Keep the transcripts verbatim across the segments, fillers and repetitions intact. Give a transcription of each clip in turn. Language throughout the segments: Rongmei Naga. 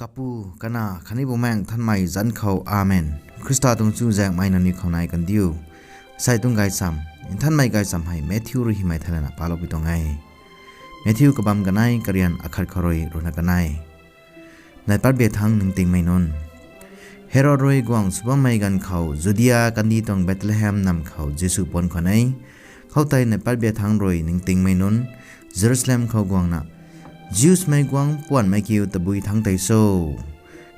Kapu, Kanac khatni Bumaengh Nthanmei zanc khou, Amen. Khrista tuang chuzaenghmei nangniw khou nai kandiu. Asei tuang gaychamv, nthanmei gaychamv hei Matthew rui hymei thei lana paloupui tuang e. Matthew kabamv kanei, karian akhat khou rui ruhna kanei. Neihpat bia thangc ningtingmei nunc. Herod rui guangc sw bammei ganv khou Judia kandih tuang Bethlehem nam khou Jisu puanc khwan e. Khoutei neihpat bia thangc rui ningtingmei nunc Jerusalem khou guangna, Jewsmei guangc puanhmei kiu tabui thangc tei cho?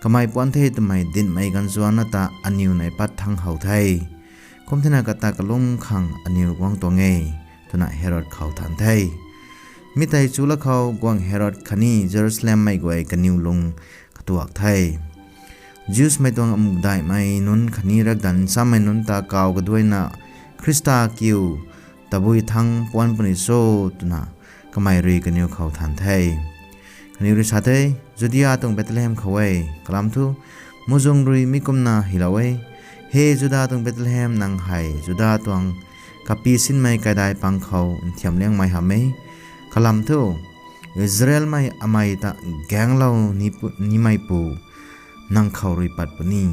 Kamei puanc the twmei dinhmei gaanvzuanna ta aniw neihpat thangc how the. Kum thena kata kalum khang aniw guang tuang e, twna Herod khou thanv the. Mi tei chula khou guangc Herod khatni Jerusalemmei guay kaniw lung katuak the. Jewsmei tuang amuk daihmei nunc khatni rakdanv nchammei nunc ta kaw kaduaina, Khrista kiu tabui thangc puanc puni cho, twna kamei rui kaniw khou thanv the. Kaniw rui sa the, Judia tuang Bethlehem khou e. Kalam thu, muhzwng rui mi kumna hylou e: He Juda tuang Bethlehem, nang hei Juda tuang kapi sinmei kaidai pang khou nthiamliangmei hamh e. Kalam thu, Israelmei amei ta gaenglou ni pu- nimeipu nang khou rui pat puni.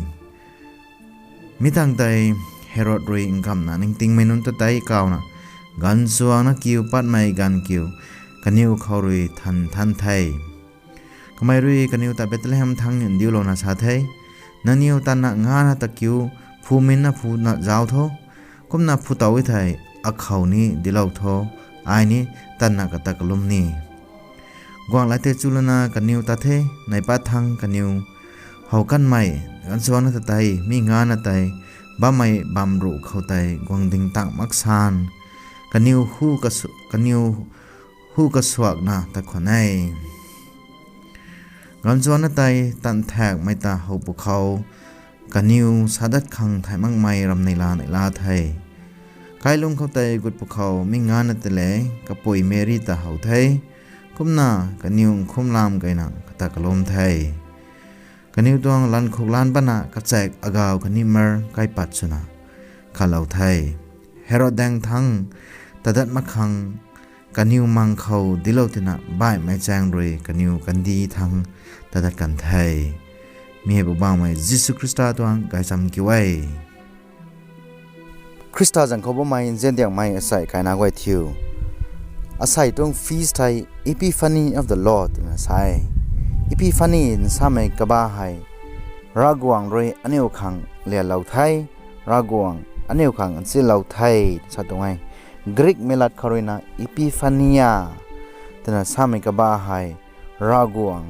Mi tangv tei Herod rui ngamna ningtingmei nunc ta tei kawna, gaanvzuanna kiu patmei ganv kiu kaniw khou rui thanv thanv the. Kamei rui kaniw ta Bethlehem thangc ndiulouna sa the, Nangniw tanna ngana ta kiu phuminna phuna zauc tho. Kumna phu tow e thei, akhou ni dinclou tho, ai ni tanna kata kalum ni. Guangc lat tei chulana kaniw tat the. Neihpat thangc kaniw how kanmei gaanvzuanna ta tei mi ngana tei bammei bamv ruh khou tei guang ding tang mak san, kaniw hu kasu- kaniw hu kasuakna tat khwan e. Gaanvzuanna tei tanthaekmei ta how pwkhou, kaniw sadat khang thay makmei ramneila neihla the. Kailung khou tei gut pwkhou mi ngana tei le kapui Meri ta how the. Kumna kaniw nkhumlam keyna kata kalum the. Kaniw tuang lankhuk lan patna kachaek agaw khatni myrrh kaipat swna khatlou the. Herod daeng thangc tadat mak khang kaniw mang khou dinclou tina baihmei chaeng rui kaniw kandih thangc tadat kan the. Mi hei Poubauhmei Jisu Khrista tuang gaychamv kiu e. Khrista zanc khou bammei nziandiangmei asei kaina guay thiu, asei tuang feast hei Epiphany of the Lord twna sa e. Epiphany nsamei kaba hei Ravguangc rui aniu khang lialou the, Ravguangc aniu khang nchilou the, sa tuang e. Greekmei lat khou ruina Epiphania twna samei kaba hei Ravguangc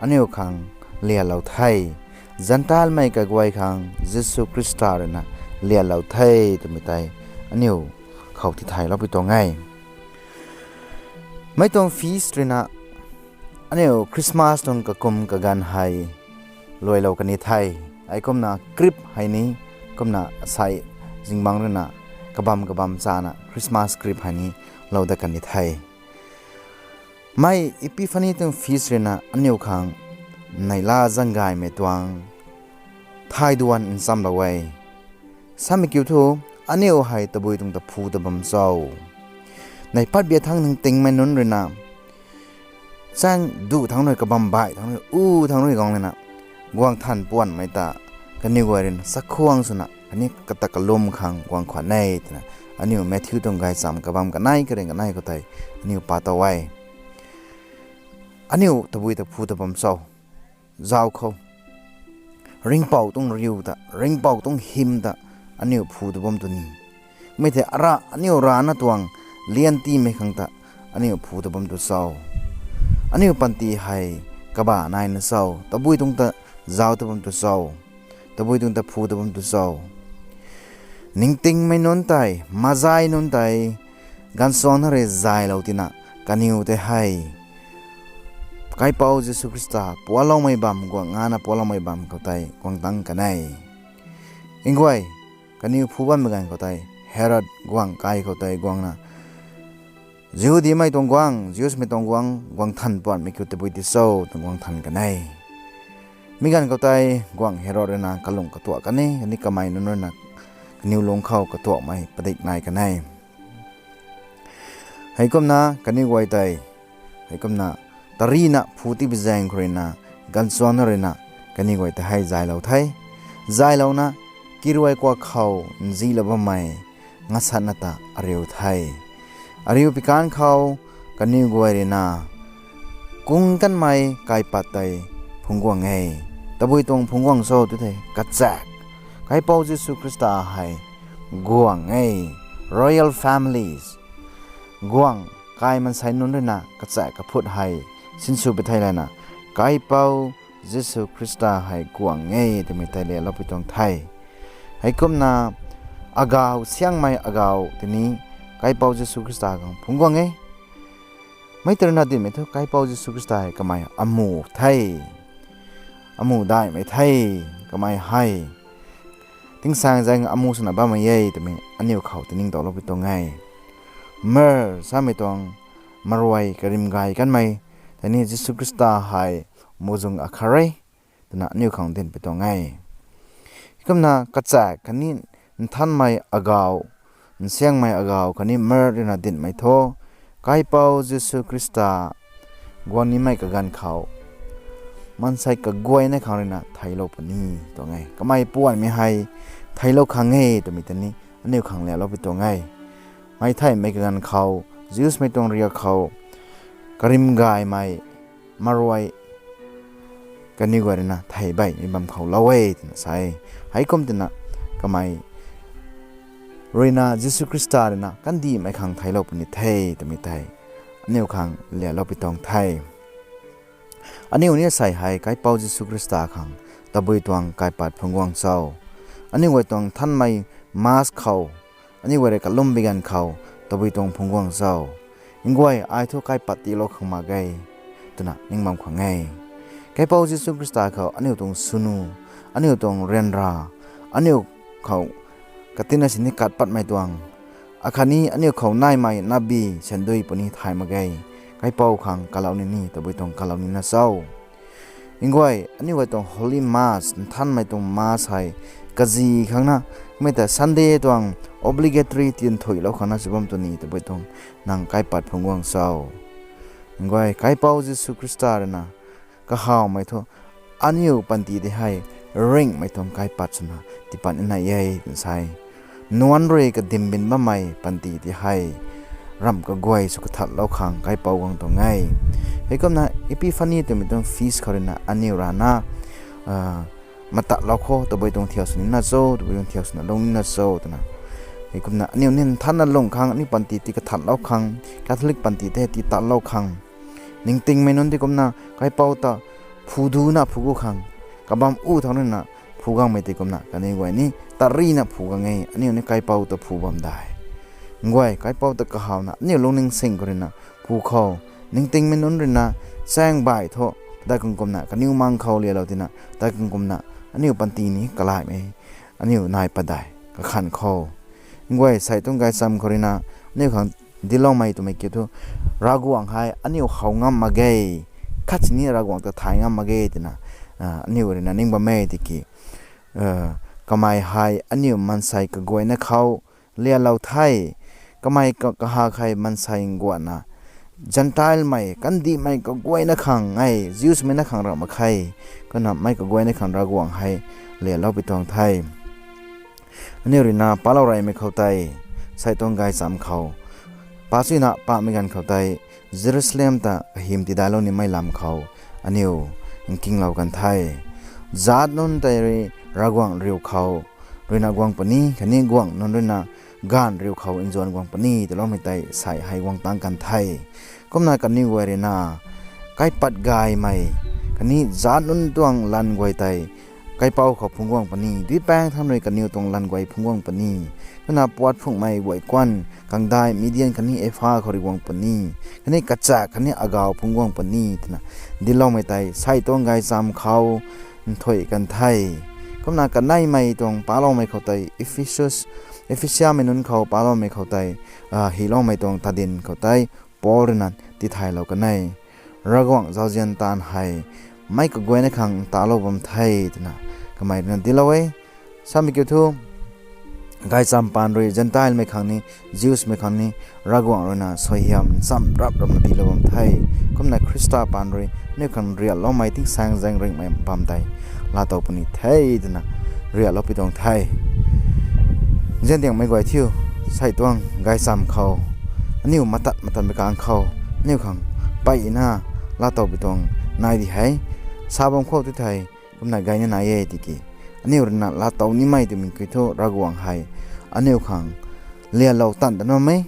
aniu khang lialou the, Zentelmei kaguay khang Jisu Khrista ruina lialou the twmei tei aniu khou tithayloupui tuang e. Mei tuang feast ruina aniu Christmas tuang kakum kaganv hei luailou kan the. Heikumna crib hei ni, kumna asei zingbangc ruina kabam kabam chana Christmas crib hei ni lou dat kan the. Mei Epiphany tuang feast ruina aniu khang neihla zaenggaymei tuang thai duan nchamlou e. Samei kiu thu, aniu hei tabui tuang ta phu ta bam cho? Neihpat bia thangc ningtingmei nunc ruina chaeng duh thangc rui, kabam baih thangc rui, u thangc rui guang lana, guang than puanhmei ta kaniw guay ruina chakhwang swna khatni kata kalum khang guang khwan e twna aniu Matthew tuang gaychamv kabamv kanei, karing kanei khou tei aniu pa tow e. Aniu tabui ta phu ta bam cho? Zauc khou, ringhpouc tuang riu ta, ringhpouc tuang hym ta aniu phu ta bam tw ni. Mei thei ara, aniu rana tuang liantimei khang ta aniu phu ta bam tu cho? Aniu panty hei kabah naina cho? Tabui tuang ta zauc ta bam tu cho? Tabui tuang ta phu ta bam tu cho? Ningtingmei nunc tei, Magi nunc tei, gaanvsuangcna rui zaylou tina, kaniw tei hei Kaipouc Jisu Khrista pualoumei bam, guang ngana pualoumei bam khou tei guang tang kan e. Nguay, kaniw phu bammei ganv khou tei Herod guang kai khou tei guangna, Jihudimei tuang guangc, Jewsmei tuang guangc, guang than puanhmei kiu tabui ti cho twna guang than kan e. Mi ganv khou tei guangc Herod ruina kalung katuak kan e, khatni kamei nunc ruina kaniw lungc khou katuakmei padik nai kan e. Heikumna kaniw guay tei, heikumna tarina phu tibi zaeng khou ruina ganvchuanna ruina kaniw guay ta hei zaylou the. Zaylouna kiruai kuak khou nzihlou bammei ngasatna ta ariu the. Ariu pikanv khou kaniw guay ruina kung kanmei kaipat tei phungc guang e. Tabui tuang phungc guang cho tu thei kachak, Kaipouc Jisu Khrista hei guang e. Royal families guang, kai mansei nunc ruina kachak kaphut hei sinsw pi thei lana Kaipouc Jisu Khrista hei guang e twmei tei lialoupui tuang the. Heikumna agau siangmei agau tini Kaipouc Jisu Khrista khang phungc guang e. Mei tei ruina dinhmei thu Kaipouc Jisu Khrista hei kamei amu the, amu daihmei the, kamei hei tingsaeng zaeng amu swna bammei e twmei aniu khou tiningtowloupui tuang e. Myrrh samei tuang maruai karim gay kanmei tei ni Jisu Khrista hei muhzwng akhat re twna aniu khang dinhpui tuang e. Heikumna kachak khatni nthanmei agau, nsiangmei agau khatni myrrh ruina dinhmei thu Kaipouc Jisu Khrista guang nimei kaganv khou maansei kaguayna khang ruina theiclou puni tuang e. Kamei puanmei hei theiclou khang e twmei tei ni aniu khang lialoupui tuang e. Mei theihmei kaganv khou Jewsmei tuang riak khou karim gaymei maruai kaniw guay ruina thei baihmei bam khou lou e twna sa e. Heikum twna kamei ruina Jisu Khrista ruina kandihmei khang theiclou puni the twmei tei aniu khang lialoupui tuang the. Aniu ni asei hei Kaipouc Jisu Khrista khang tabui tuang kaipat phungc guang cho? Aniu guay tuang nthanmei Mass khou, aniu guay rui kalum bi ganv khou tabui tuang phungc guang cho? Nguay, ai thu kaipat tiilou khang mak ge twna ning bam khang e. Kaipouc Jisu Khrista khou aniu tuang swnu, aniu tuang ryanra, aniu khou katina sini kat patmei tuang, akhatni aniu khou naimei nabi sandui puni thay mak ge. Kaipouc khang kalou nini tabui tuang kalou nina cho? Nguay, aniu guay tuang Holy Mass, nthanmei tuang Mass hei kazi khang na, mei ta Sunday tuang obligatory tinthuilou khang na sw bam tw ni tabui tuang nang kaipat phungc guang cho? Nguay, Kaipouc Jisu Khrista ruina kahawmei thu aniu panty tei hei ringhmei tuang kaipat swna tiipat nai e twna sa e. Nuanc rui kadimbin bammei panty tei hei ramh kaguay sw kathatlou khang Kaipouc guang tuang e. Heikumna Epiphany twmei tuang feast khou ruina aniu rana matatlou khou tabui tuang thiak sw nina cho, tabui tuang thiak swna lung nina cho twna, heikumna aniu ni nthanna lung khang, aniu panty tei kathatlou khang, Catholic panty tei titatlou khang, ningtingmei nunc tei kumna Kaipouc ta phu duna phu gu khang, kabam u thau nina phu guangmei tei kumna kaniw guay ni tarina phu guang e. Aniu ni Kaipouc ta phu bam dai. Nguay, Kaipouc ta kahawna aniu lungning sing khou ruina phu khou, ningtingmei nunc ruina chaeng bai thu, dai kung kumna kaniw mang khou lialou tina, dai kung kumna aniu panty ni kalaimei aniu nai pat dai kakhan khou. Nguay, sei tuang gaychamv khou ruina aniu khang diloumei twmei kiu thu, Ravguangc hei aniu how ngam mak ge, khat sini Ravguangc ta thay ngam mak ge twna aniu ruina ning bam e tiki, kamei hei aniu maansei kaguayna khou lialou the. Kamei kahak hei maansei nguanna, Gentilemei, kandihmei kaguayna khang e, Jewsmei na khang ramh mak khe. Kumna mei kaguayna khang Ravguangc hei lialoupui tuang the. Aniu ruina palou reymei khou tei, sei tuang gaychamv khou, pa chuyna pamei ganv khou tei, Jerusalem ta kahym tidailou nimei lam khou aniu nkinglou kan the. Zaat nunc tei rui Ravguangc riu khou ruina guang puni, khatni guangc nunc ruina gaanv riu khou nzuan guang puni twloumei tei sei hei guang tang kan the. Kumna kaniw guay ruina kaipat gaymei, khatni zaat nunc tuang lanv guay tei Kaipouc khou phungc guang puni, duipaeng thangc rui kaniw tuang lanv guay phungc guang puni, kumna puat phunghmei guay kuan kangdai Midian khatni Epha khou rui guang puni, khatni kachak khatni agau phungc guang puni twna diloumei tei sei tuang gaychamv khou nthuih kan the. Kumna kaneimei tuang paloumei khou tei Ephesus, Ephesiamei nunc khou paloumei khou tei, hyloumei tuang tadin khou tei Paul ruina tithaylou kan e. Ravguangc zauzian taanv hei mei kaguayna khang ntalou bam the twna kamei ruina dilou e. Samei kiu thu, gaychamv paan rui Zentelmei khang ni, Jewsmei khang ni, Ravguangc ruina suaihiam nchamc rap rapna tiilou bam the. Kumna Khrista paan rui aniu khang riakloumei tingsaeng zaeng ringhmei bam tei laatow puni the twna riaklou pi tuang the. Nzian diangmei guay thiu, sei tuang gaychamv khou aniu matat matanmei kang khou aniu khang mpeyna laatow pi tuang nai di hei. Sa bam khou tu thei, kumna gayna nai e tiki, aniu ruina laatow nimei twmei kiu thu Ravguangc hei aniu khang lialou tan tan bammei,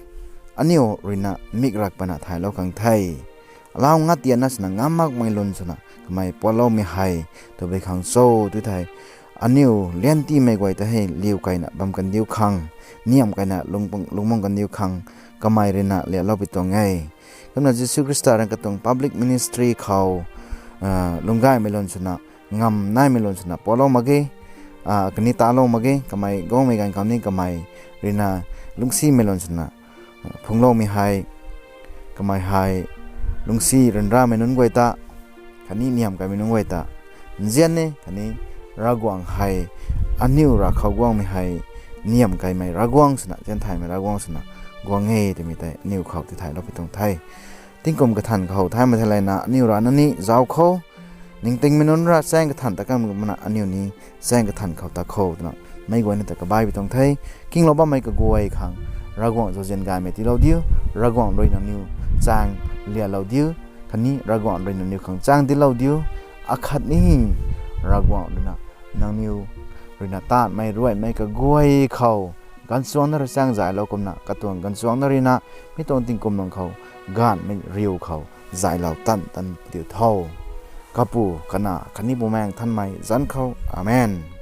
aniu ruina mik rak pana thaylou khang the. Alau ngat tiana swna ngam makmei lun swna kamei puatloumei hei tabui khang cho tu thei, aniu liantimei guay ta hei liu kayna bam kandiu khang, niamh kayna lungmang kandiu khang, kamei ruina lialou pi tuang e. Kumna Jisu Khrista rui katuang public ministry khou lunggaymei lun swna, ngam naimei lun swna puatlou mak ge, khatni talou mak ge, kamei guangmei ganv khou ni kamei ruina lungcsimei lun swna phungloumei hei, kamei hei lungcsi ryanramei nunc guay ta, khatni niamh kaimei nunc guay ta nzian e, khatni Ravguangc hei aniu rav khou guangmei hei niamh kaimei Ravguangc swna, zianthaymei Ravguangc swna guang e twmei tei aniu khou tithaylou pi tuang the. Tingkum kathan khou thaymei theilayna aniu rana ni zauc khou, ningtingmei nunc ra chaeng kathan ta kamna aniu ni chaeng kathan khou ta khou twna meic guayna ta kabai pi tuang the. Kinglou bammei kaguay khang Ravguangc zauzian gaymei tiilou diu, Ravguangc rui nangniw chaeng lialou diu, khatni Ravguangc rui nangniw khang chaeng dinclou diu, akhatni Ravguangc ruina nangniw ruina taanvmei ruaimei kaguay khou ganvchuangcna rui chaeng zaylou kumna katuang ganvchuangcna ruina mi tuang tingkum nang khou gaanhmei riu khou zaylou tan tan diu tho. Kapu, Kanac khatni Bumaengh Nthanmei zanc khou. Amen.